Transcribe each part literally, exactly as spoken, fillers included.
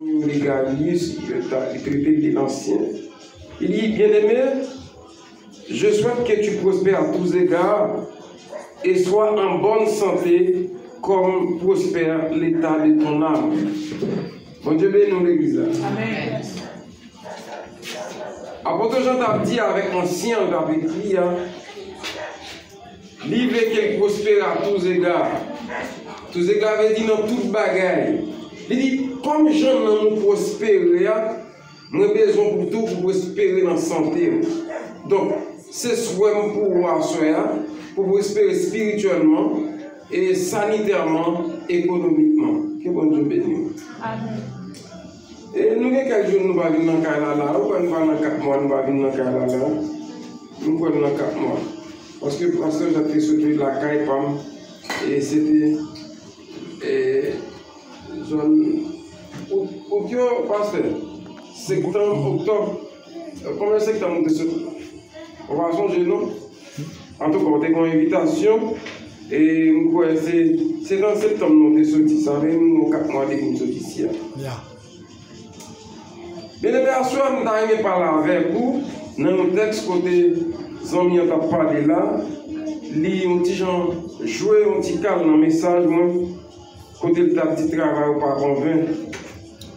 Légalis, li trete l de lansyen. Li di, Bien-aimé, je souhaite que tu prospères à tous égards et sois en bonne santé comme prospère l'état de ton âme. Bondye beni w, legliz la. Amèn. Apot Jan t ap di avèk ansyen an k ap ekri a, li vle ke l pwospere à tous égards. Tous égards vle di nan tout bagay. Li di, kòm jan nanm ou pwospere a, mwen bezwen pou tou pou pwospere nan sante w. Donk, se swè m pou ou aswè a, pou pwospere espirityèlman, e sanitèman, ekonomikman. Ke Bondye beni w. Amèn. E nou gen kèk jou nou pa vin nan kay la la. Ou kwè nou pa nan kat mwa nou pa vin nan kay la la? Nou kwè nou nan kat mwa. Paske pastè Jacques te sot lakay pa m. E se te e, zòn out, out yo, pastè. Septanm, oktòb. Konbyen septanm ou te sot? Ou pa sonje non? Antouka, ou te gen yon envitasyon. E m kwè se, se nan septanm nou te soti. Sa fè nou kat mwa depi m soti isi a. Ya. Byeneme, aswè a, m ta renmen pale avèk ou nan yon tèks kote zanmi an t ap pale la, li yon ti jan jwe yon ti kal nan mesaj mwen, kote l t ap di travay ou pa konven.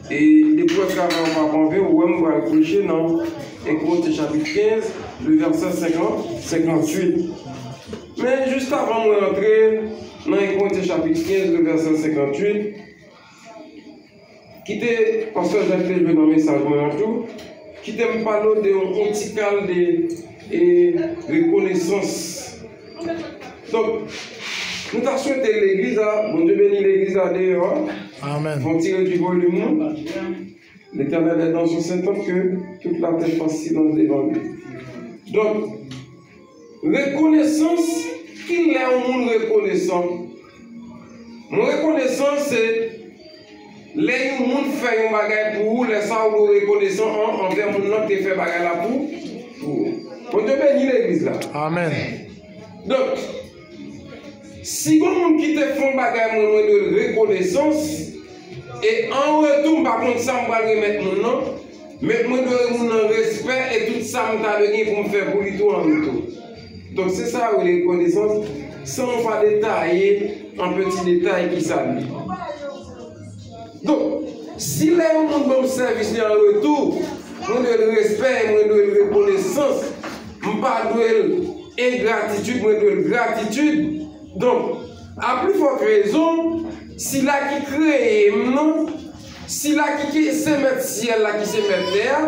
E depi w wè travay ou pa konven, ou wè m pral preche nan en Korentyen chapit kenz, le vèsè senkant, senkanntuit. Men jis avan mwen antre nan en Korentyen chapit kenz, le vèsè senkanntuit, kite pastè Jacques te jwe nan mesaj mwen an tou, kite m pale w de yon, yon ti kal de e, rekonesans. Donk, nou ta swete legliz la, Bondye beni legliz la deyò a. Amèn. Fò n ti redui volim nou. L'Éternel est dans son saint temple, que toute la terre fasse silence devant lui. Donk, rekonesans, kilè yon moun rekonesan? Mwen rekonesan, se lè yon moun fè yon bagay pou ou, lè sa a ou dwe rekonesan an, anvè moun nan ki te fè bagay la pou, pou ou. Bondye beni legliz la. Amèn. Donk, si gon moun ki te fè yon bagay mwen, mwen dwe l rekonesans, e an retou m pa konn sa m pral remèt moun nan, men mwen dwe moun nan respè e tout sa m ta dwe gen pou m fè pou li tou an retou. Donk se sa yo rele rekonesans, san nou pa detaye an peti detay kisa l ye. Donk, si lè yon moun ban m sèvis li an retou, mwen dwe l respè, mwen dwe l rekonesans, m pa dwe l engratitid, mwen dwe l gratitid. Donk, a pli fòt rezon, sila ki kreye m nan, sila ki, ki se mèt syèl la, ki se mèt tè a,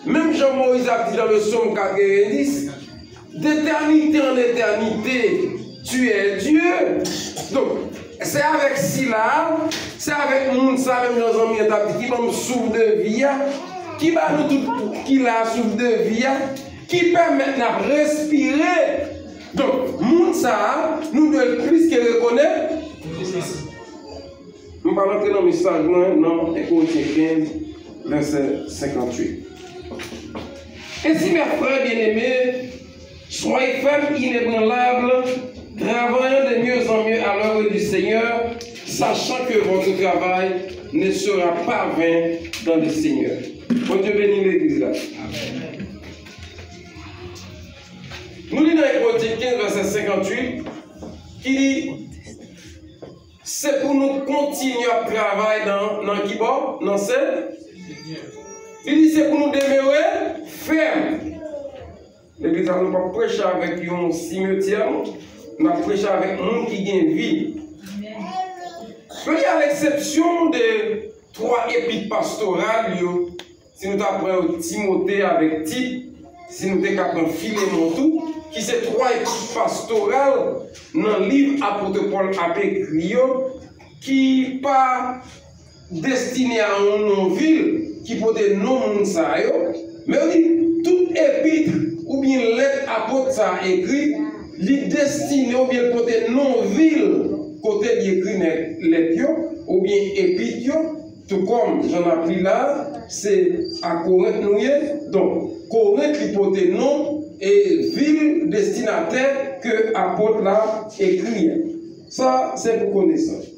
menm jan Moyiz ap di nan le Sòm katrevendis, d'éternité en éternité, tu es Dieu. Donk, se avèk sila a, se avèk moun sa, menm jan zanmi an t ap di, ki ban m souf de vi a, ki ba nou tout ki la souf de vi a, ki pèmèt n ap respire. Donk, moun sa a, nou dwe l plis ke rekonèt. Nou pral antre nan mesaj mwen nan en Korentyen kenz, vèsè senkanntuit. Ainsi, mes frères bien-aimés, soyez fermes, inébranlables, travaillant de mieux en mieux à l'œuvre du Seigneur, sachant que votre travail ne sera pas vain dans le Seigneur. Bondye beni legliz la. Nou li nan Korentyen kenz, vèsè senkanntuit, ki di, se pou nou kontinye ap travay nan, nan ki bò? Nan se, li di se pou nou demere fèm. Legliz la, nou p ap preche avèk yon simetyè, non. N ap preche avèk moun ki gen vi. Mwen, à l'exception de twa epit pastoral yo, si nou ta pran yo, Timote avèk Tit, si nou te ka pran Filemon tou, ki se twa epit pastoral nan liv apot Pòl ap ekri yo, ki pa destine a yon non vil ki pote non moun sa yo, men yo di tout epit oubyen lèt apot sa a ekri, li destine oubyen l pote non vil kote li ekri lèt yo, oubyen epit yo, tou kòm jan n ap li la, se a Korent nou ye. Donk, Korent li pote non e vil destinatè ke apot la ekri a. Sa, se pou konesans.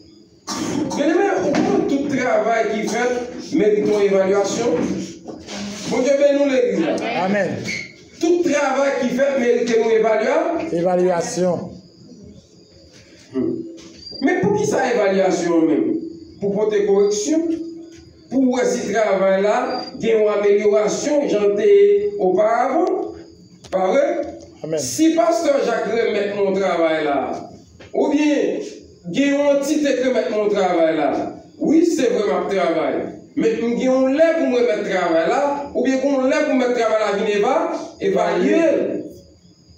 Byeneme, ou konn tout travay ki fèt merite yon evalyasyon? Bondye beni w, legliz la. Amèn. Tout travay ki fèt merite yon evalya-, evalyasyon. Hmm. Men poukisa evalyasyon an menm? Pou pote koreksyon, pou wè si travay la gen yon amelyorasyon jan l te ye oparavan. Pa vre? Amèn. Si pastè Jak remèt mwen travay la, oubyen gen yon antite k remèt mwen travay la, wi, se vre, m ap travay. Men m gen yon lè pou m remèt travay la, oubyen gen yon lè pou m mèt travay la vin eva-, evalye l.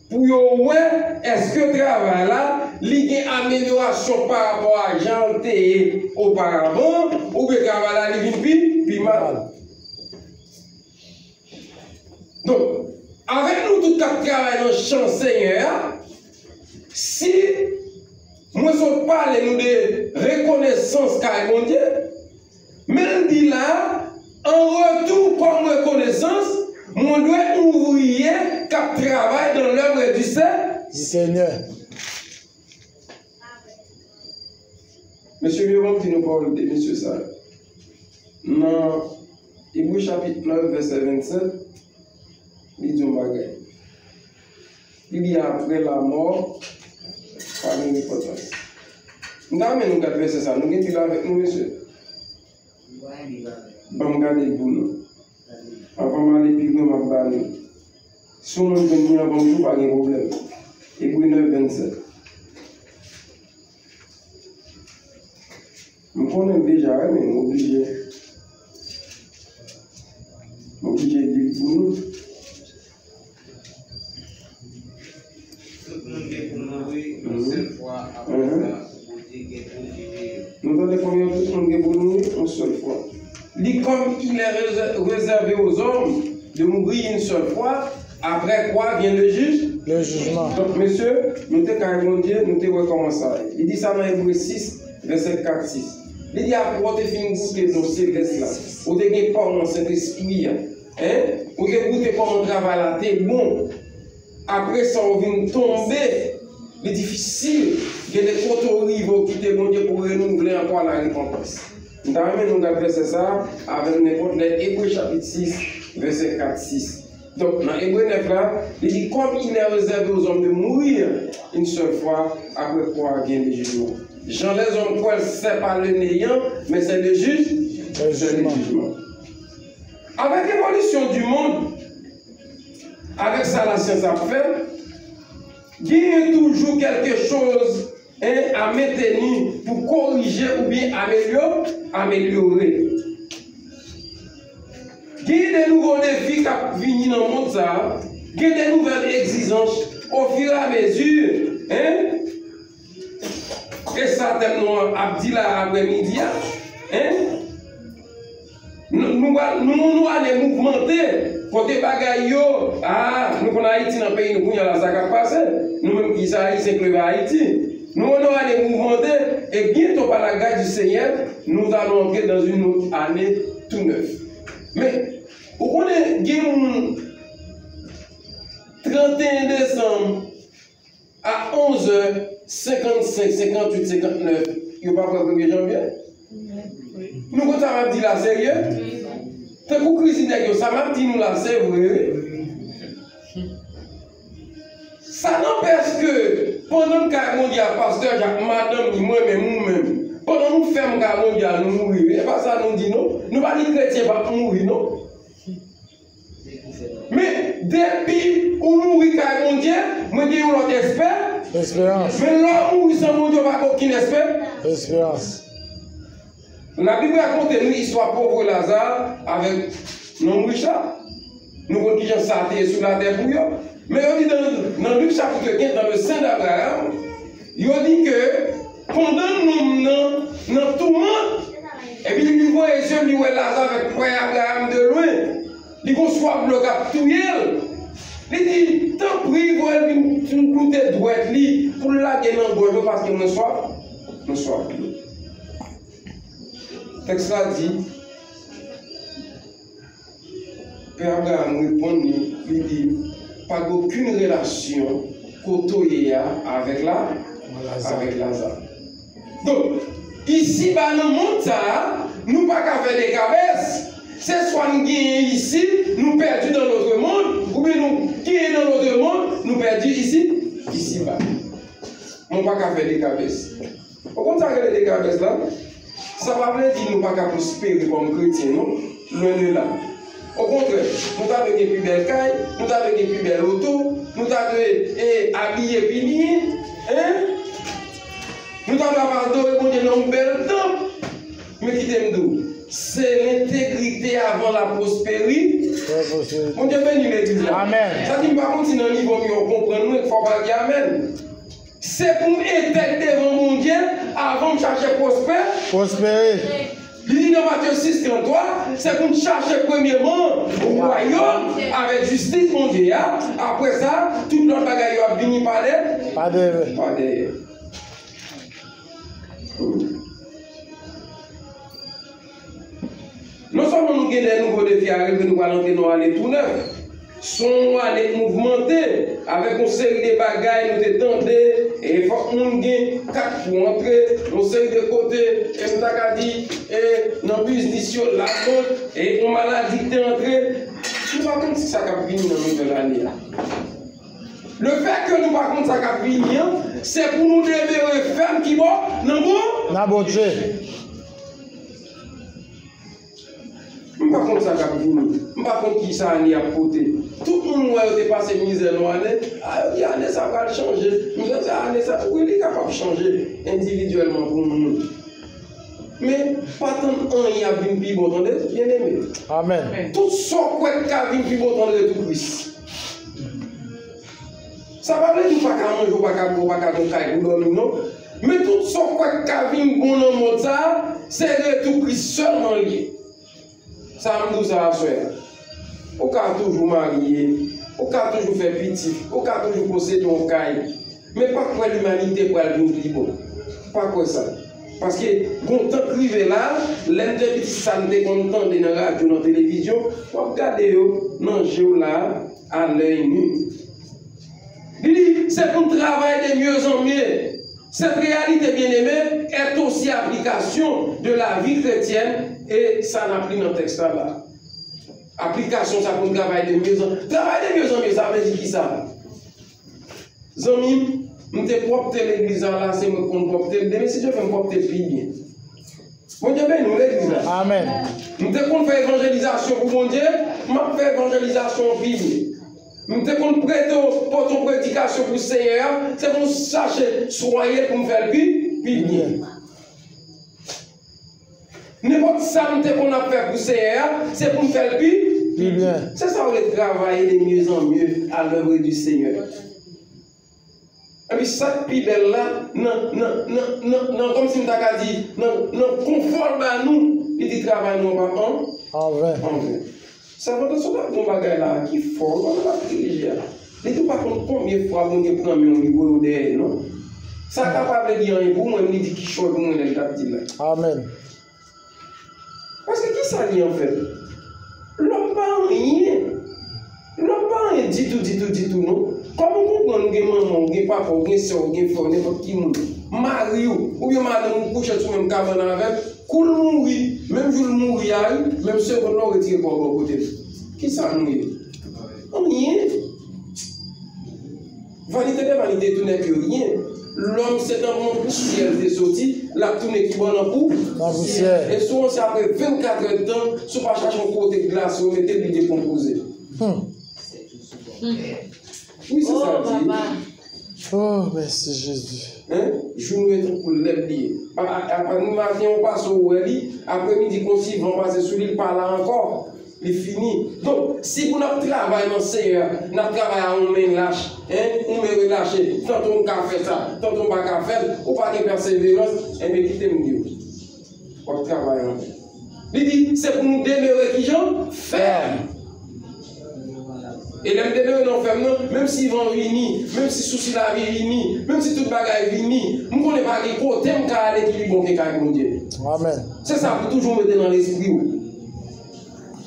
Pou yo wè èske travay la, li gen amelyorasyon pa rapò a jan l te ye oparavan, oubyen travay la, li vin pi, pi mal. Donk, avèk nou tout k ap travay nan chan Senyè a, si mwen sot pale nou de rekonesans kay Bondye, men l di la, an retou kòm rekonesans, mwen dwe ouvriye k ap travay dans l'œuvre du Sè-, du Seigneur. Mesye, byen, ban m di nou pawòl de mesye sa yo. Nan Ebre chapit nèf, vèsè vennsenk, li di yon bagay. Li di, apre lanmò, pa gen repantans. M ta renmen nou gad vèsè sa. Nou gen Bib avèk nou, mesye? Ban m gade l pou nou. Anvan m ale pi lwen, m ap ba nou. Si w jwenn li anvan m tou, pa gen pwoblèm. Ebre nèf vennsenk. M konnen l deja, wi, men m oblije. M oblije li pou nou. Tout moun gen pou mouri yon sèl fwa, apre sa, Bondye gen pou jije yo. Nou tande konbyen tout moun gen pou mouri yon sèl fwa. Li, comme il est réservé aux hommes de mourir une seule fois, après quoi vient le juge? Le jugement. Donk, mesye, nou te kay Bondye, nou te wè kòman sa ye. Li di sa nan Ebre sis, vèsè kat, sis. Li di, apre w te fin goute don selès la, ou te gen pa w nan Sentespri a, en? Ou te goute kòman travay la te bon. Apre sa, ou vin tonbe. Li difisil. Gen de kote ou rive, ou kite Bondye pou renouvle ankò la rekonpans. M ta renmen nou gad vèsè sa a avè m nenpòt lè, Ebre chapit sis, vèsè kat, sis. Donk, nan Ebre nèf la, li di, comme il est réservé aux hommes de mourir une seule fois, après quoi vient le jugement. Jan lèzòm kwè l, c'est pas le néant, mais c'est le juge, c'est le jugement. Avèk evolisyon di mond, avèk sa lasyans ap fè, genyen toujou kèlke choz, en, a menteni pou korije oubyen amelyo-, amelyore. Gen de nouvo defi k ap vini nan mond sa a, gen de nouvèl egzijans ofiramezi, en, e sa tèm nou an ap di la aprè midi a, en? Nou, nou pral, nou, nou ale mouvmante kote bagay yo, a, nou konn Ayiti nan peyi nou kounye a la, sa k ap pase. Nou menm ki se Ayisyen k leve Ayiti. Nou, nou ale mouvmante, e byento pa la grâce du Seigneur, nous allons entrer dans une autre année tout neuf. Men, ou konnen, gen moun, trannteyen desanm, a onz è senkannsenk, senkannwit, senkannnèf, yo pa pran premye janvye? Nou konn sa m ap di la serye? Tankou kriz nèg yo, sa m ap di nou la, se vre, wi. Sa n'empêche que, pandan n kay Bondye a, pastè Jak, madanm li, mwen menm, ou menm, pandan nou fèm kay Bondye a, nou mouri, wi. E pa sa nou di, non? Nou pa di kretyen p ap mouri, non? Men, depi ou mouri kay Bondye, mwen gen yon lòt espè. Esperans. Men lè w mouri san Bondye, w pa gen okenn espè. Esperans. Labib rakonte nou istwa pòv Laza avèk nonm rich la. Nou konn kijan sa te ye sou latè pou yo. Men yo di nan, nan Lik chapit kenz, dans le sein d'Abraham, yo di ke pandan nonm nan, nan toumant, epi li voye zye l, li wè Laza avèk frè Abraham de lwen. Li gon swaf dlo k ap touye l. Li di, tanpri, voye l vin, vin kloute dwèt li pou l lage nan gòj mwen, paske mwen swaf, mwen swaf dlo. Tèks la di, Pè Abraham reponn li, li di, pa gen okenn relasyon kote w ye a avèk la, avèk Laza. Donk, Isiba nan mond sa a, nou pa ka fè dekabès. Se swa n genyen isit, nou pèdi dans l'autre monde, oubyen nou genyen dans l'autre monde, nou pèdi isit, isiba. Men w pa ka fè dekabès. Ou konn sa k rele dekabès la? Sa pa vle di nou pa ka pwospere kòm kretyen, non. Lwen de la. Okontrè, nou ta dwe gen pi bèl kay, nou ta dwe gen pi bèl oto, nou ta dwe, e, abiye pi byen, en? Nou ta dwe ap adore Bondye nan yon bèl tanp. Men kite m di w, se lentegrite avan la pwosperi. Bondye beni legliz la. Amèn. Sa di m pa konn si nan nivo m yo konprann mwen, fò w pa di amèn. Se pou m entèg devan Bondye avan m chache pwospè. Pwospere. Li di nan Matye sis trannntwa, se pou n chache premyèman wayòm avèk jistis Bondye a. Apre sa, tout lòt bagay yo ap vini pa dè-, pa dèyè. Pa dèyè. Non sèlman nou gen de nouvo defi a relevé, nou pral antre nan yon ane tou nèf. Se yon ane k mouvmante, avèk yon seri de bagay nou te tande, e fòk moun gen kat pou antre, yon seri de kote, e m ta ka di, e nan biznis yo, labank, e yon maladi k te antre. Nou pa konn si sa k ap vini nan nouvèl ane a. Lefètke nou pa konn sa k ap vini an, se pou nou demere fèm kibò? Nan bon? Nan Bondye. M pa konn sa k ap vini. M pa konn ki sa ane ap pote. Tout moun m wè yo te pase mizè nan ane, a, yo di ane sa pral chanje. M panse ane sa, wi, li kapab chanje endividyèlman pou moun. Men, pa tann anyen ap vin pi bon, tande, byeneme. Amèn. Tout sa w kwè k ka vin pi bon, tande, retou Kris. Sa pa vle di w pa ka manje, w pa ka bwè, w pa ka gen kay pou dòmi, non. Men tout sa w kwè k ka vin bon nan mond sa a, se retou Kris sèlman l ye. Sa m di w sa aswè a. Ou ka toujou marye, ou ka toujou fè pitit, ou ka toujou posede yon kay. Men pa kwè limanite pral vin pi bon. Pa kwè sa. Paske gon tan k rive la, lè n te piti, sa n te konn tande nan radyo, nan televizyon, w ap gade yo nan je w la, à l'œil nu. Li di, c'est pour travailler de mieux en mieux. Cette réalité, bien-aimés, est aussi application de la vie chrétienne, e sa n ap li nan tèks la la. Aplikasyon sa pou n travay de mieux en, travay de mieux en mieux, sa vle di kisa? Zanmi m, m te pwòpte legliz la la, se mwen k konn pwòpte l. Demen, si Dye vle, m pwòpte l pi byen. Bondye beni w, legliz la. Amèn. M te konn fè evanjelizasyon pou Bondye, m ap fè evanjelizasyon an pi byen. M te konn prete w, pote w predikasyon pou Senyè a, se pou m chache swaye l pou m fè l pi, pi byen. Nenpòt sa m te konn ap fè pou Senyè a, se pou m fè l pi, pi byen. Se sa w rele travailler de mieux en mieux à l'œuvre du Seigneur. Epi sa k pi bèl la, nan, nan, nan, nan, nan, kòmsi m ta ka di, nan, nan konfò l ba nou, li di travay nou an p ap an, anven. Anven. Sèvant lan, si w t ap di yon bagay la ki fò, w pa t ap dirije a. Li di w pa konn konbyen fwa Bondye pran men w, li voye w dèyè, non. Sa ka pa vle di anyen pou mwen, men li di kichòy pou mwen lè l t ap di l la. Amèn. Paske kisa li anfèt? Lòm pa anyen. Lòm pa anyen ditou, ditou, ditou, non. Kòman w konprann ou gen manman, ou gen papa, ou gen sè, ou gen frè, nenpòt ki moun, mari w, oubyen madanm ou kouche sou menm kabann avè l, kou l mouri, menm jou l mouri a, wi, menm segonn nan, ou retire kò w bò kote l. Kisa nou ye? Anyen. Vanité de vanité, tout n'est que rien. Lòm se nan yon pousyè l te soti, l ap tounen ki bò nan pou? Nan pousyè. E souvan se apre vennkatrè tan, si w pa chache yon kote glase, ou mete l, li dekonpoze. Hmm. Wi, se sa l di. Oh, mèsi, Jezi. Hein? Jou nou e tankou lèb li ye. A, a, a, a, maten, ou pase, ou wè li, apremidi, konsi van pase sou li, li pa la ankò. Li fini. Donk, si pou n ap travay nan Seyè a, n ap travay a yon men lach, en, yon men relache, tanto m ka fè sa, tanto m pa ka fè l, ou pa gen pèseverans, enben, kite m di w. W ap travay anpil. Li di, se pou nou demere kijan? Fèm. E lè m demere nan fèm nan, menm si van vini, menm si sousi lavi vini, menm si tout bagay vini, m konnen pa gen kote m ka ale ki pi bon ke kay Bondye. Amèn. Se sa pou toujou mete nan lespri w.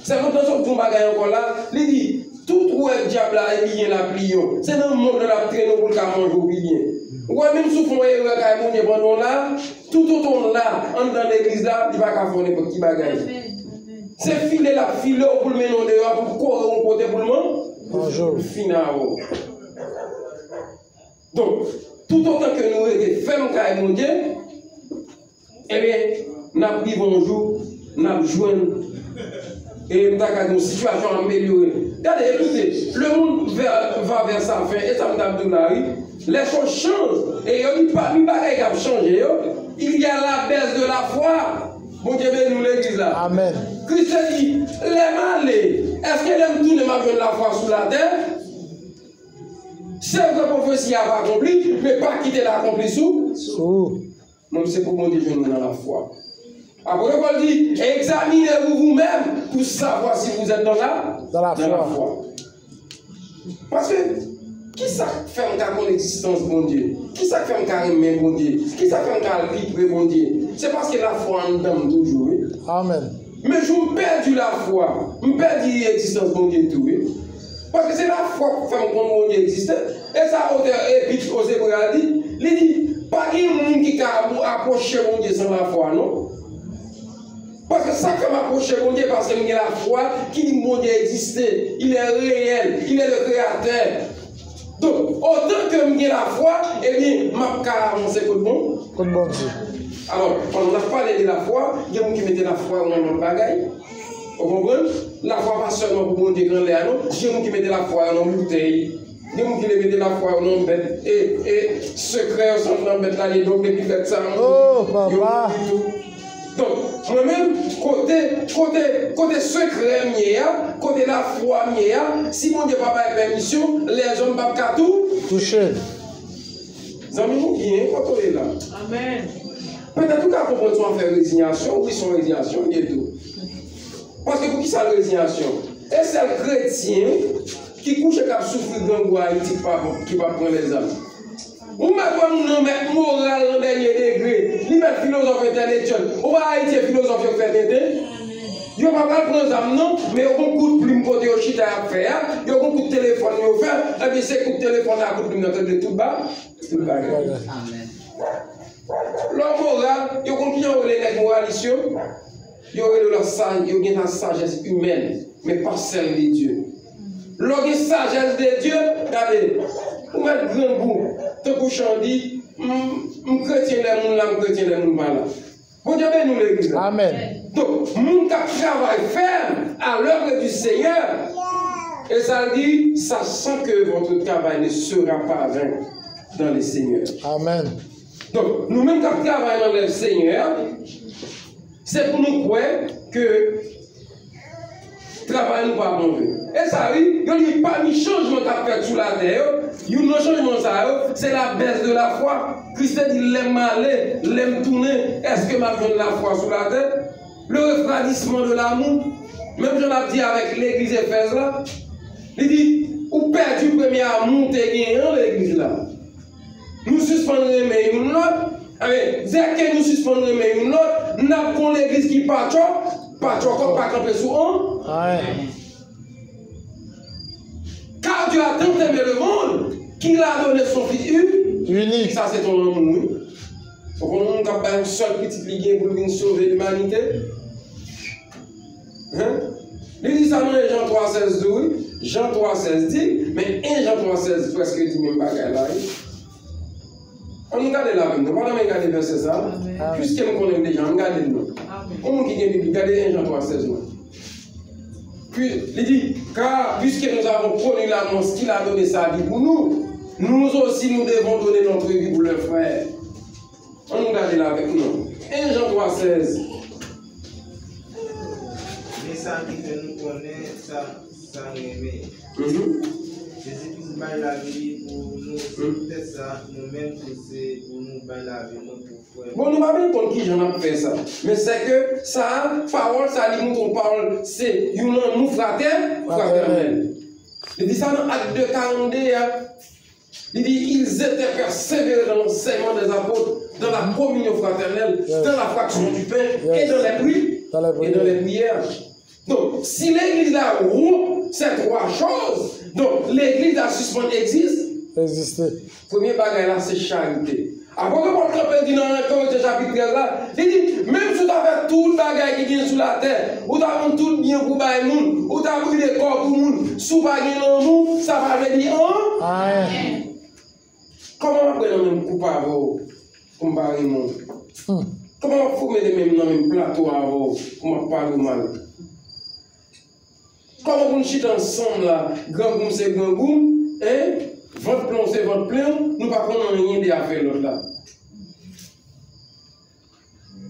Sèvant lan sot di yon bagay ankò la, li di, tout wè dyab la e byen l ap li yo. Se nan mond lan l ap trennen w pou l ka manje w pi byen. Ou wè, menm si w fè yon erè kay Bondye pandan w la, toutotan w la, anndan legliz la, li pa ka fè w nenpòt ki bagay. Se file l ap file w pou l mennen w deyò, pou l kore w yon kote pou l man-, pou l fin avè w. Donk, toutotan ke nou rete fèm kay Bondye, ebyen, n ap rive yon jou, n ap jwenn, e m ta ka di yon sitiyasyon amelyore. Gade, écoutez, le monde va, va vers sa fin, e sa m t ap di w la, wi. Les choses changent, e yo di pami bagay k ap chanje yo, il y a la baisse de la foi. Bondye beni w, legliz la. Amèn. Kris te di, lè m ale, èske lè m tounen m ap jwenn lafwa sou latè? Se vre, pwofesi a pa akonpli, men pa kite l akonpli sou. Sou. Non, se pou Bondye jwenn ou nan lafwa. Apot Pòl di, examinez-vous vous-même pour savoir si vous êtes dans la, dans la foi. Paske, ki sa k fè m ka konn egzistans Bondye? Ki sa k fè m ka renmen Bondye? Ki sa k fè m ka al pi pre Bondye? Se paske lafwa anndan m toujou, wi. Amèn. Men jou m pèdi lafwa, m pèdi egzistans Bondye tou, wi. Paske se lafwa k fè m konn Bondye egziste. E sa otè Epit o Zebre a di, li di, pa gen moun ki ka apwoche Bondye san lafwa, non. Paske sa k fè m apwoche Bondye, paske m gen lafwa ki di Bondye egziste, il est réel, il est le créateur. Donk, otan ke m gen lafwa, ebyen, m ap ka avanse kot Bon-, kot Bondye. Alò, pandan n ap pale de lafwa, gen moun ki mete lafwa yo nan lòt bagay. Ou konprann? Lafwa pa sèlman pou Bondye k anlè a, non. Gen moun ki mete lafwa yo nan boutèy. Gen moun ki vle mete lafwa yo nan bèt. E, e sekrè yo sot nan bèt la, li donk depi bèt sa, yo mouri tou. Donk, mwen menm, kote, kote, kote sekrè m ye a, kote lafwa m ye a, si Bondye pa bay pèmisyon, lèzòm p ap ka tou touche. Zanmi nou byen, kote w ye la? Amèn. Petèt ou ka konprann se yon afè rezinyasyon, wi, se yon rezinyasyon li ye tou. Paske pou ki sa l rezinyasyon? E sèl kretyen ki kouche k ap soufri grangou Ayiti ki pa, ki pa pran lèzam. Ou mèt wè moun nan mèt moral nan dènye degre, li mèt filozòf entèlektyèl. Ou pa Ayiti, e filozòf yo k fè tenten. Yo pa pral pran zam non, men yo gon kout plim kote yo chita y ap fè a, yo gon kout telefòn yo fè, ebyen se kout telefòn ak kout plim nan k regle tout ba, tout bagay. Lè w moral, yo konn kijan yo rele nèg moralis yo? Yo rele yo la sa-, yo gen la sagesse humaine, mais pas celle de Dieu. Lè w gen sagesse de Dieu, gade, ou mèt grangou, tankou chan di, m, m kretyen lè moun la, m kretyen lè moun pa la. Bondye beni w, legliz la. Amèn. Donk, moun k ap travay fèm à l'œuvre du Seigneur, e sa l di, sachant que votre travail ne sera pas vain dans le Seigneur. Amèn. Donk, nou menm k ap travay nan lèv Senyè a, se pou nou kwè ke travay nou pa anven. E sa, wi, yo di pami chanjman k ap fèt sou latè yo, youn nan chanjman sa yo, se la baisse de la foi. Kris te di, lè m ale, lè m tounen, èske m ap jwenn lafwa sou latè? Le refroidissement de l'amour. Menm jan l ap di avèk legliz Efèz la, li di, ou pèdi premye amou w te genyen an legliz la. Nou sispann renmen youn lòt. Ebyen, dèke nou sispann renmen youn lòt, n ap gon legliz ki patchòk, patchòk pa kanpe sou an. Amen. Car Dieu a tant aimé le monde qu'il a donné son Fils u-, unique. Sa se ton lanmou, wi. Ou konn moun k ap bay yon sèl pitit li gen pou l vin sove limanite? Hein? Li di sa nan en Jan twa sèz tou, wi. Jan twa sèz di, men en Jan twa sèz prèske di menm bagay la, wi. Ann nou gade l avè m non. Pandan mwen gade vèsè sa, amen, piske m konnen l deja, ann gade l non. Amen. Yon moun ki gen Bib, gade en Jan twa sèz non. Puis, li di, car puisque nous avons connu l'amour qu'il a donné sa vie pour nous, nous aussi nous devons donner notre vie pour le frère. Ann nou gade l avèk mwen. En Jan twa sèz. Men sa ki fè nou konnen sa, sa renmen. Mhm. Jezi Kris bay lavi li pou nou, se poutèt sa, nou menm tou se pou nou bay lavi nou pou frè nou. Bon, nou pa menm konn kijan n ap fè sa. Men sèke sa, pawòl sa, li montre yon pawòl, se yon lanmou fratè-, fratènèl. Li di sa nan Actes deux quarante-deux a. Li di, ils étaient persévérés dans l'enseignement des apôtres, dans la communion fraternelle, dans la fraction du pain et dans les pri-, et dans les prières. Donk, si legliz la wont ces trois choses, donk, legliz la sispann egzis-, Egziste. Premye bagay la, se charite. Apre ke Pòl kanpe di nan Korinten chapit trèz la, li di, menm si w ta fè tout bagay ki gen sou latè, ou ta vann tout byen pou bay moun, ou ta brile kò w pou moun, si w pa gen lanmou, sa pa vle di an. Ayen. Kòman m ap pran nan menm koup avè w pou m pa renmen w? Hmm. Kòman m ap foumen de menm nan menm plato avè w pou m ap pale w mal? Kòman pou n chita ansanm la, grangou m se grangou m, en? Vant plen w se vant plen w, nou pa konn anyen de afè lòt la.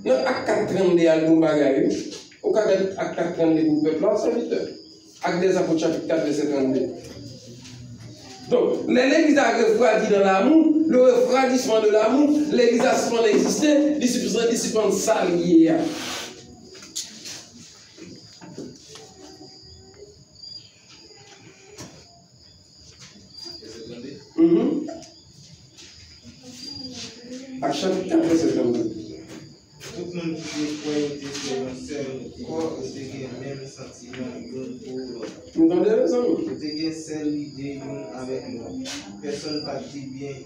Nan Ak kat trannde a, l gen yon bagay, wi. Ou ka gad Ak kat trannde pou pèp la, sèvitè. Ak dèzapot chapit kat vèsè trannde. Donk, lè legliz la refwadi dans l'amour, le refroidissement de l'amour, legliz la sispann egziste, li sispann, li sispann sa l ye a. Mhm. Ak chapit kat vèsè trannde. Tout moun ki te kwè yo te se yon sèl kò, yo te gen menm santiman youn pou lòt. Nou tande, mezanmi? Yo te gen sèl lide youn avèk lòt. Pèsonn pa t di byen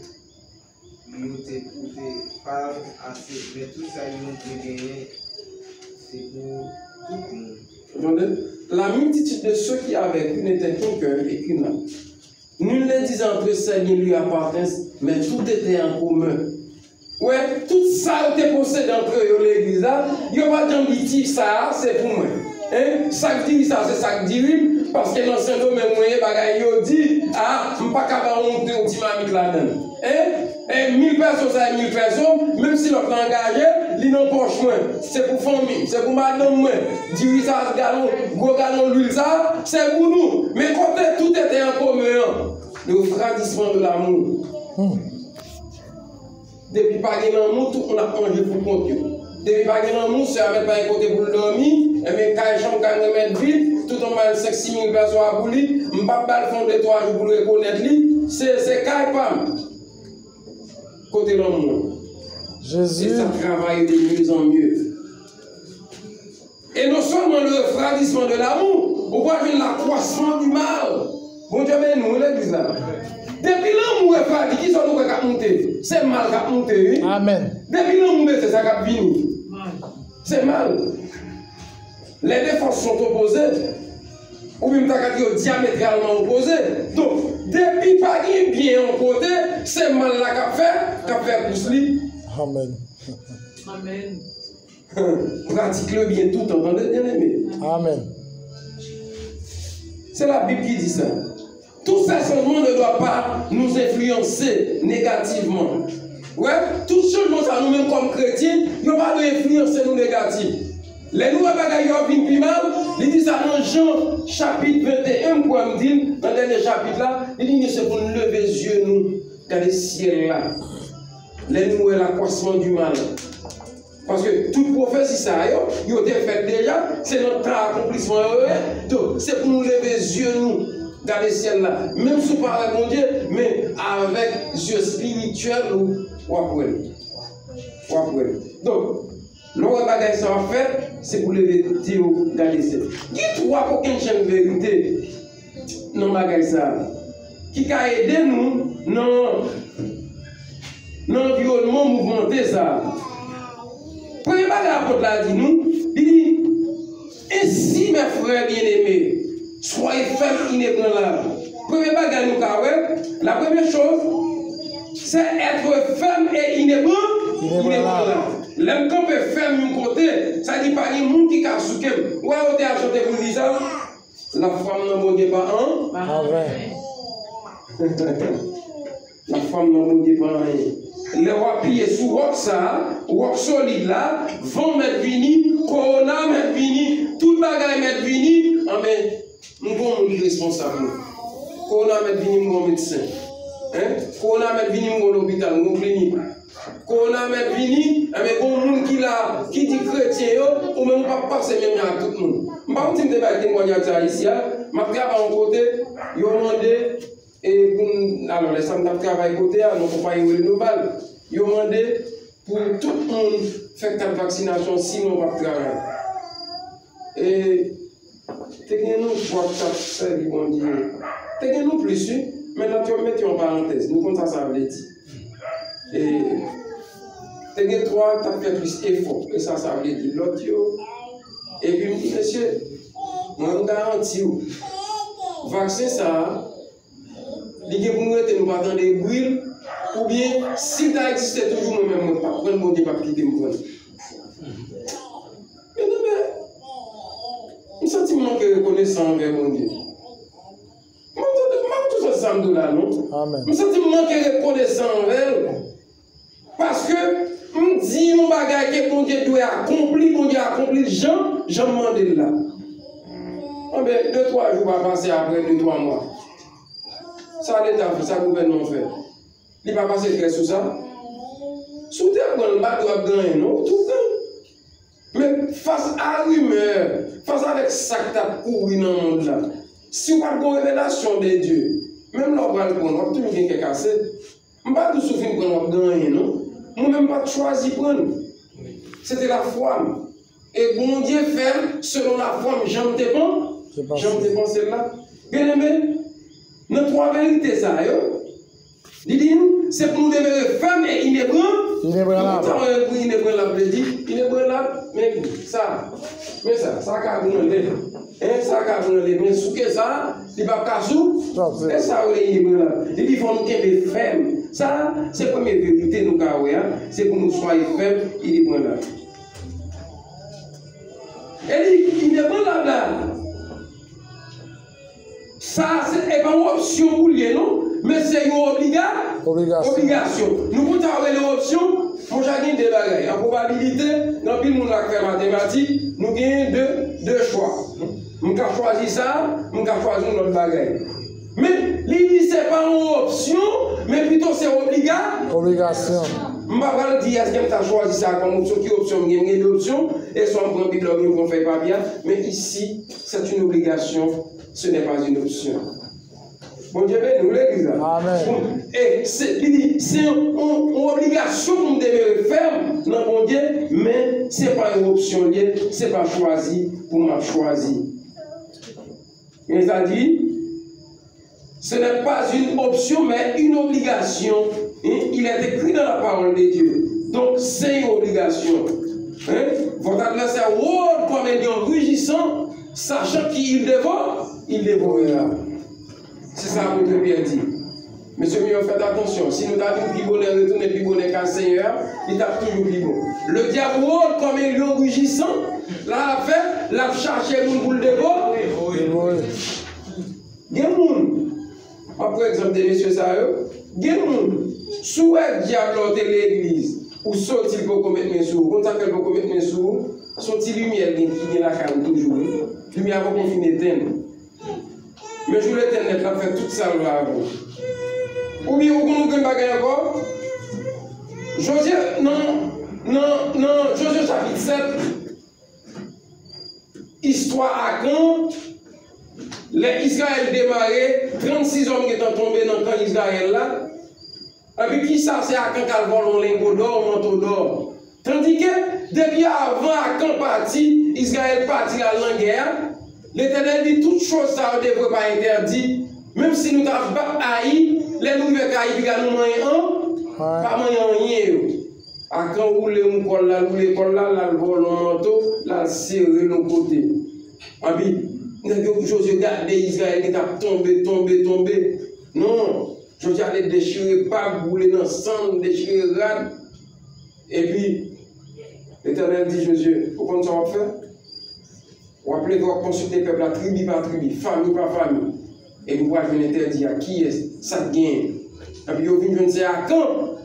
li yo te pote pa l ase, men tout sa youn te genyen, se pou tout moun. Tande? La multitude de ceux qui avaient cru n'était qu'un cœur et qu'une âme. Nul ne disait entre ses biens lui appartiennent, mais tout était en commun. Wè, tout sa yo te posede antre yo legliz la, yo pa t janm di ti sa a se pou mwen. Hein? Sa k diri sa, se sa k diri m, paske nan Sendomeng mwen ye, bagay yo di, a, m pa ka ba w yon, yon ti mamit ladan l. Hein? E mil pèso sa e mil pèso, menm si lòt la angaje, li nan pòch mwen. Se pou fanmi m, se pou madanm mwen. Diri sa, galon, gwo galon lwil sa, se pou nou. Men kote tout était en commun an? Le refroidissement de l'amour. Hmm. Depi pa gen lanmou, tout moun ap manje pou kont yo. Depi pa gen lanmou, sè a mèt pa gen kote pou l dòmi, enben kay chanm kay mwen mèt vid, tout moun ba l senk sis mil pèso a pou li, m p ap ba l fè yon de twa jou pou l rekonèt li, se, se kay pa m. Kote lanmou an? Jezi. Et ça travaille de mieux en mieux. Et non seulement le refroidissement de l'amour, ou pral jwenn l'accroissement du mal. Bondye beni nou, legliz la. Depi lanmou refwadi, kisa nou kwè k ap moute? Se mal k ap moute, wi. Amèn. Depi lanmou bese, sa k ap vini? Se mal. Les deux forces sont opposées. Oubyen m ta ka di yo diamétralement opposées. Donk, depi pa gen byen yon kote, se mal la k ap fè, k ap fè kous li. Amèn. Amèn. Pratique le bien tout le temps, tande, byeneme. Amèn. Se Labib ki di sa. Tous ces changements ne doivent pas nous influencer négativement. Wè, tout chanjman sa nou menm kòm kretyen, yo pa dwe enfliyanse nou negatif. Lè nou wè bagay yo ap vin pi mal, li di sa nan Jan chapit venteyen, m kwè m di l, nan dènye chapit la, li di nou se pou n leve zye nou, gade syèl la. Lè nou wè l'accroissement du mal. Paske tout pwofesi sa yo, yo te fèt deja, se nan tan akonplisman yo ye. Donk, se pou nou leve zye nou, gade syèl la. Menm si w pa wè Bondye, men avèk zye espirityèl ou, w ap wè l. W ap wè l. Donk, lè w wè bagay sa yo ap fèt, se pou leve zye w gade syèl. Gen twa kokennchenn verite nan bagay sa a, ki ka ede nou nan, nan anviwònman mouvmante sa a. Premye bagay apot la di nou, li di, ainsi, mes frères bien-aimés, soyez fermes, inébranlables. Premye bagay nou ka wè, la première chose, c'est être ferme et inébran-, inébranlable. Lè m kanpe fèm yon kote, sa di pa gen moun ki ka souke m. Ou wè yo te al chante pou l di sa? Lafwa m nan Bondye pa an. Amèn. Lafwa m nan Bondye pa anyen. Lè w apiye sou wòk sa a, wòk solid la, van mèt vini, kowona mèt vini, tout bagay mèt vini, anben, m gon moun ki responsab mwen. Kowona mèt vini, m gon medsen. Hein? Kowona mèt vini, m gon lopital, m gon klinik. Kowona mèt vini, enben, gon moun ki la, ki di kretyen yo, ou menm ou p ap pase menm jan ak tout moun. M pa konn si m te bay temwayaj sa isi a, m ap travay yon kote, yo mande, e pou m, alò, lè sa m t ap travay kote a, nan konpayi rele Nobal, yo mande pou tout moun fè kat vaksinasyon, sinon w p ap travay. E te gen nou twa k t ap sèvi Bondye. Te gen nou plis, wi. Men lòt yo, m mete yon parantèz, nou konn sa sa vle di. E, te gen twa k t ap fè plis efò, e sa sa vle di. Lòt yo, epi m di, mesye, mwen, m garanti w, vaksen sa a, li gen pou nou rete, nou pa tande bri l, oubyen, si l ta egziste toujou, mwen menm, mwen p ap pran l, Bondye p ap kite m pran l. Byeneme, m santi m manke rekonesan anvè Bondye. Mwen, mwen toujou santi sa m di w la, non? Amèn. M santi m manke rekonesan anvè l. Paske m di yon bagay ke Bondye dwe akonpli, Bondye akonpli l jan, jan m mande l la. Anben, de, twa jou pa pase apre, de, twa mwa. Sa Leta fè, sa gouvènman fè? Li pa pase krès sou sa? Si w te pran l, m pa di w ap gen anyen, non, ou tou pran l. Men fas a rimè, fas avèk sa k t ap kouri nan mond la, si w pa t gon revelasyon de Dye, menm lè w pral pran l, w ap toujou gen kè kase. M pa di w si w fin pran l, w ap gen anyen, non. Mwen menm, m pa t chwazi pran l. Se te lafwa m. E Bondye fè l selon lafwa m, jan m te pan-, jan m te panse l la. Byeneme, nan twa verite sa yo, li di nou, se pou nou demere fèm e inebran-, Inebranlab. Sa mwen pou inebranlab vle di, inebranlab, men sa, men sa, sa ka branle. Hein, sa ka branle, men souke sa, li p ap ka sou. E sa yo rele inebranlab. Li di fò nou kenbe fèm. Sa, se premye verite nou ka wè a. Se pou nou swaye fèm, inebranlab. E li, inebranlab la. Sa, se, e pa yon opsyon pou l ye, non, men se yon obliga-, Obligasyon. Obligasyon. Nou konn sa yo rele opsyon? Monchè, gen de bagay. An pwobabilite, gen anpil moun la k fè matematik, nou genyen de, de chwa. M ka chwazi sa, m ka chwazi yon lòt bagay. Men, li di se pa yon opsyon, men pito se obliga-, Obligasyon. M pa pral di èske m ta chwazi sa kòm opsyon, ki opsyon m gen, m gen de opsyon, e swa m pran Bib la oubyen m pran fèy papye a, men isi, c'est une obligation, ce n'est pas une option. Bondye beni w, legliz la. Amèn. Bon, e se, li di, se yon, yon, yon obligasyon pou m demere fèm nan Bondye, men se pa yon opsyon l ye, se pa chwazi pou m ap chwazi. Men sa di, ce n'est pas une option, mais une obligation. Hein? Il est écrit dans la parole de Dieu. Donk, se yon obligasyon. Hein? Votre adversaire rôde comme un lion rugissant, sachant qu'il dévore, il dévorera. Se sa apot Pyè di. Mesye m yo, fèt atansyon. Si nou ta vin pi bonè, retounen pi bonè kay Senyè a, li t ap toujou pi bon. Le diable rôde comme un lion rugissant. L ap fè, l ap chache moun pou l devo-, Devore. Gen moun, m ap pran egzanp de mesye sa yo. Gen moun, si w wè dyab la w te legliz, ou soti, l poko met men sou ou. Konn sa k fè l poko met men sou ou? Se yon ti limyè l gen ki gen lakay ou toujou, wi. Limyè a poko fin etenn. Men jou l etenn nèt, l ap fè tout sa l vle avè w. Oubyen ou konn yon grenn bagay ankò? Jozye, nan, nan, nan Jozye chapit sèt, istwa Akan, lè Izrayèl demare, trannsis òm gentan tonbe nan kan Izrayèl la. Epi kisa, se Akan k al vòlè yon lengo dò, yon manto dò. Tandike, depi avan Akan pati, Izrayèl pati l al nan gè a, Letènèl di tout choz sa yo devre pa entèdi. Menm si nou ta bat Ayi, lè nou rive Ayi, piga nou manyen an, pa manyen anyen yo. Akan woule yon kòl la, l woule kòl la, l al vòlè yon manto, l al sere l yon kote. Epi, nèg yo, Jozye gade Izrayèl ki t ap tonbe, tonbe, tonbe. Non, Jozye ale dechire bab, woule nan sann, dechire rad. Epi, Letènèl di Jozye, ou konn sa w ap fè? W ap leve, w ap konsilte pèp la, tribi pa tribi, fanmi pa fanmi. Epi w pral jwenn entèdi a, kiyès, sa k genyen. Epi yo vin jwenn se Akan,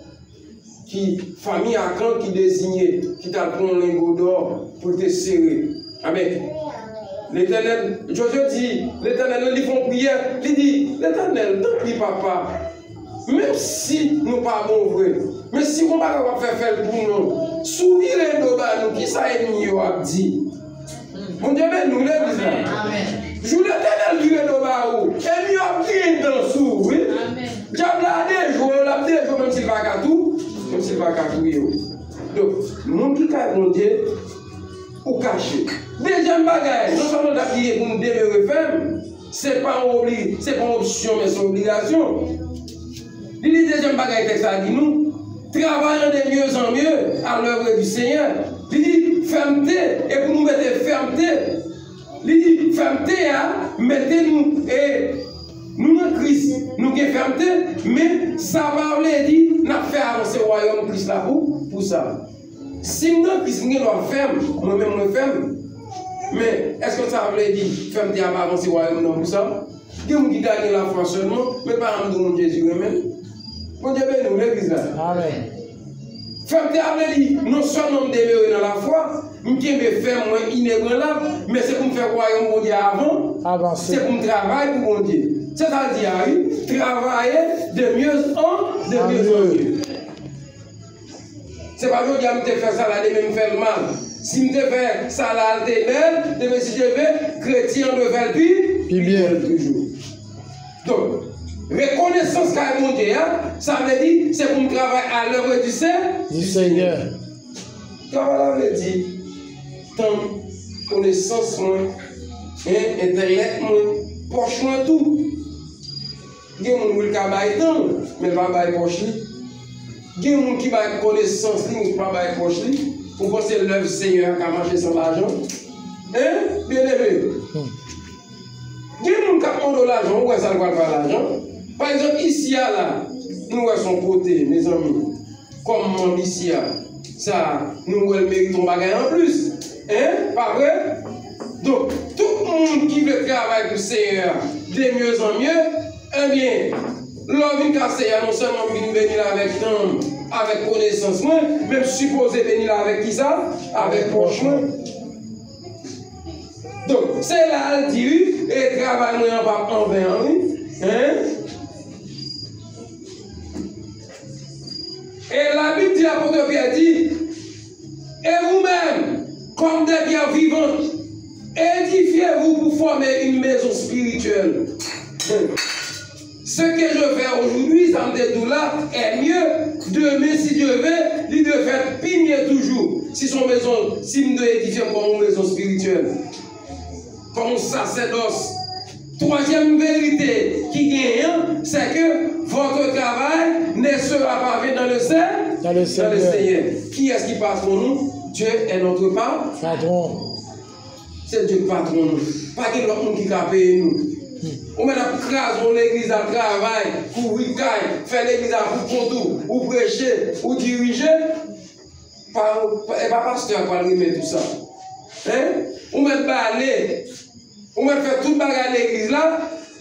ki, fanmi Akan ki deziye, ki t al pran yon lengo dò pou l te sere. Amen. Letènèl, Jozye di, Letènèl, li fè yon priyè, li di, Letènèl, tanpri, papa, menm si nou pa bon vre, men si gon bagay w ap fè, fè l pou nou. Si w vire do ba nou, kisa ènmi yo ap di? Bondye beni w, legliz la. Jou Letènèl vire do ba ou, ènmi yo ap griyen dan sou ou, wi. Dyab la dejwe w, l ap dejwe w, menm si l pa ka tou, menm si l pa ka touye w. Donk, moun ki kay Bondye, ou kache. Dezyèm bagay, non sèlman l t ap priye pou nou demere fèm, Se pa yon obli, se pa yon opsyon, men se yon obligasyon. Li di, dezyèm bagay tèks la di nou, travaillant de mieux en mieux à l'œuvre du Seigneur. Li di, fèmte, e pou nou mete fèmte, li di, fèmte a, mete nou, e nou nan Kris, nou gen fèmte, men sa pa vle di n ap fè avanse wayòm Kris la pou, pou sa. Si m nan Kris, m gen dwa fèm, mwen menm mwen fèm. Men, èske sa vle di fèmte ap avanse wayòm nan pou sa? Gen moun ki ka gen lafwa sèlman, men pa janm di w moun Jezi renmen l. Bondye beni w, legliz la. Amèn. Fèmte a vle di, non sèlman m demere nan lafwa, m kenbe fèm mwen inebranlab, men se pou m fè wayòm Bondye a avan, avanse. Se pou m travay pou Bondye. Se sa l di a, wi. Travailler de mieux en, de mieux en mieux. Se pa jodi a m te fè sa la, demen m fè l mal. Si m te fè sa la, l te bèl, demen si Dye vle, kretyen an dwe fè l pi, pi bèl toujou. Donk, rekonesans kay Bondye a, sa vle di, se pou m travay à l'œuvre du Sè-, du Seigneur. Travay la vle di, tan, konesans mwen, en, entèlèk mwen, pòch mwen tou. Gen moun, wi, l ka bay tan l, men l pa bay pòch li. Gen moun ki bay konesans li, men ki pa bay pòch li. Ou panse lèv Senyè a ka mache san lajan? Hein? Byeneme. Gen moun k ap mande w lajan, ou wè sa l pral fè lajan? Pa egzanp, isi a la, nou wè s on kote, mezanmi. Kòm manm isi a, sa, nou wè l merite yon bagay anplis. Hein? Pa vre? Donk, tout moun ki vle travay pou Senyè a, de mieux en mieux, ebyen, lè w vin ka Senyè a, non sèlman m vin beni l avèk tan m, avèk konesans mwen, men m sipoze beni l avèk kisa? Avèk pòch mwen. Donk, se la l di, wi, e travay mwen an p ap anven an, wi. Hein? E Labib di, apot Pyè di, et vous-même, comme des pierres vivantes, édifiez-vous pour former une maison spirituelle. Ce que je fais aujourd'hui, sa m te di w la, est mieux. Demen, si Dye vle, li dwe fèt pi mye toujou. Si s on mezon, si m dwe edifye m kòm yon mezon espirityèl, kòm yon sasèdòs. Twazyèm verite ki genyen an, c'est que votre travail ne sera pas vain dans le Seigneur. Dans le Seigneur. Kiyès ki patwon nou? Dieu est notre pa-, patron. Se Dye k patwon nou. Pa gen lòt moun ki ka peye nou. Ou mèt ap kraze yon legliz ap travay, kouvri kay, fè legliz la pou kont ou, ou preche, ou dirije. Pa, pa, e pa pastè a k pral remèt ou sa. Hein? Ou mèt bale, ou mèt fè tout bagay legliz la,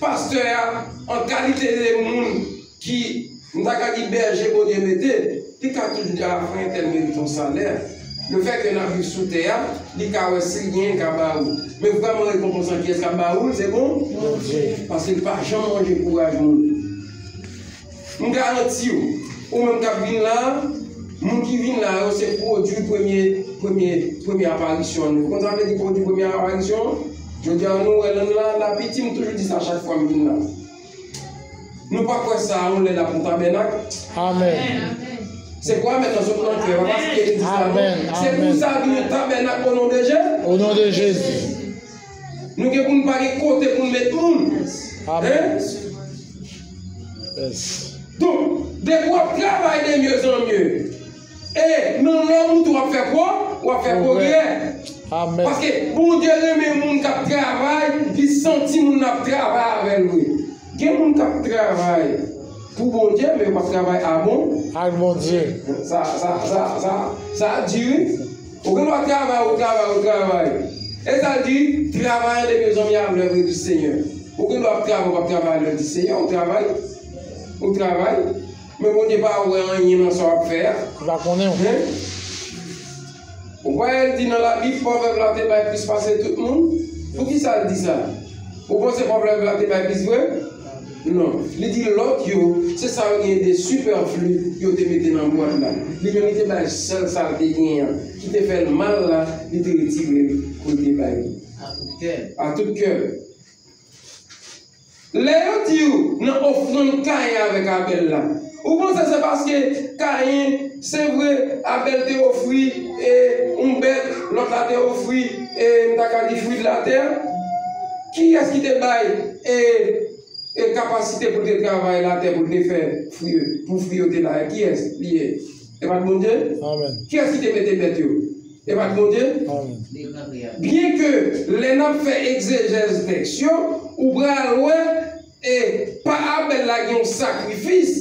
pastè a, an kalite de moun ki, m ta ka di bèje Bondye mete, li ka toujou di, a, frè entèl merite yon salè. Lefètke n ap viv sou tè a, li ka wè si l genyen, l ka ba ou. Men vrèman rekonpansan, kiyès k ap ba ou l? Se bon? Bondye. Paske l pa janm manje kouraj moun. M garanti w, ou menm k ap vin la a, moun ki vin la yo, se pwodui premye, premye, premye aparisyon an. Ou konn sa vle di pwodui premye aparisyon an? Jodi a, nou wè nan la, la piti, m toujou di sa chak fwa m vin la. Nou pa kwè sa a, yon lè l ap yon tabènak? Amèn. Se pou amèn nan sot nan kè, pa paske li di sa, non. Amèn, amèn. Se pou sa vin yon tabènak o non de Je-, o non de Jezi. Nou gen pou n pa gen kote pou n met moun. Amèn. Hein? Yes. Donk, depi w ap travay de mieux en mieux, e nan lòm ou tou w ap fè pwo-, w ap fè pwogrè. Amèn. Paske Bondye renmen moun k ap travay, li santi moun nan ap travay avè l vre. Gen moun k ap travay pou Bondye, men yo p ap travay a Bon-, ak Bondye. Sa, sa, sa, sa, sa di, wi. Ou gen dwa travay, ou travay, ou travay. E sa l di, travay de mieux en mieux à l'œuvre du Seigneur. Ou gen dwa ap travay, ou p ap travay à l'œuvre du Seigneur, ou travay. Ou travay. Men Bondye pa wè anyen nan sa w ap fè a. Li pa konnen w. Hein? Ou pa wè l di nan Labib, pwovèb la te bay plis pase tout moun? Poukisa l di sa? Ou panse pwovèb la te bay plis vre? Non. Li di lòt yo, se sa yo genyen de sipèfli, yo te mete nan bwat la. Li menm, li te bay sèl sa l te genyen an, ki te fè l mal la, li te retire l pou l te bay li. A tout kè. A tout kè. Lè yo di w nan ofrann Kayen avèk Abèl la, ou panse se paske Kayen, se vre, Abèl te ofri, e, yon bèt, lòt la te ofri, e, m ta ka di fwi de latè? Kiyès ki te bay e, e kapasite pou l te travay latè, pou l te fè fwi, pou fwi yo te la? Kiyès li ye? E pa t Bondye? Amèn. Kiyès ki te mete bèt yo? E pa t Bondye? Amèn. Byenke lè n ap fè egzejèz tèks yo, ou pral wè e pa Abèl la gen yon sakrifis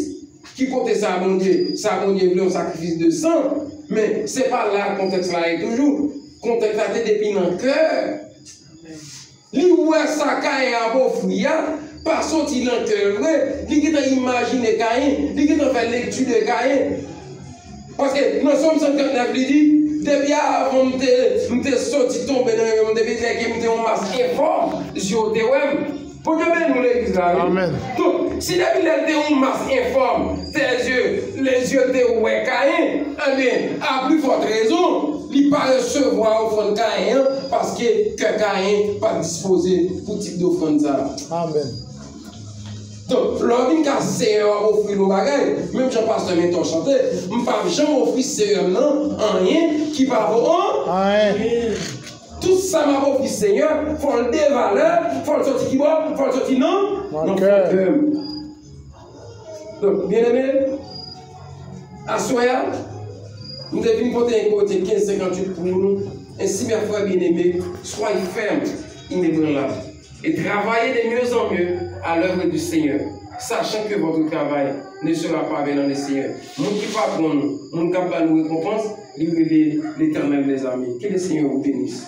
ki kote sa Bondye, sa Bondye vle yon sakrifis de san, men se pa la kontèks la ye toujou. Kontèks la te depi nan kè. Li wè sa Kayen ap ofri a, pa soti nan kè l vre, li gentan imajine Kayen, li gentan fè lekti de Kayen. Paske nan Sòm san trannèf li di, depi avan m te, m te soti tonbe nan yon, depi lè ke m te yon mas enfòm, zye w te wè m. Bondye beni nou legliz la, wi. Amèn. Donk, si depi lè l te yon mas enfòm, tes yeux, les yeux te wè Kayen, enben, à plus forte raison, li pa resevwa ofrann Kayen an, paske kè Kayen pa t dispoze pou tip dofrann sa a. Amèn. Donk, lè w vin ka Senyè w ap ofri l yon bagay, menm jan pastè Mentor chante, m p ap janm ofri Senyè m nan anyen ki pa vo an. Anyen. Tout sa m ap ofri Senyè, fò l de valè, fò l soti kibò, fò l soti nan, nan fon kè m. Donk, byeneme, aswè a, m te vin pote yon kote kenz senkantuit pou nou. Ainsi, mes frères bien-aimés, soyez fermes, inébranlables, et travaillez de mieux en mieux à l'œuvre du Seigneur, sachant que votre travail ne sera pas vain dans le Seigneur. Moun ki patwon nou, moun k ap ba nou rekonpans, li rele Letènèl dèzame. Que le Seigneur vous bénisse.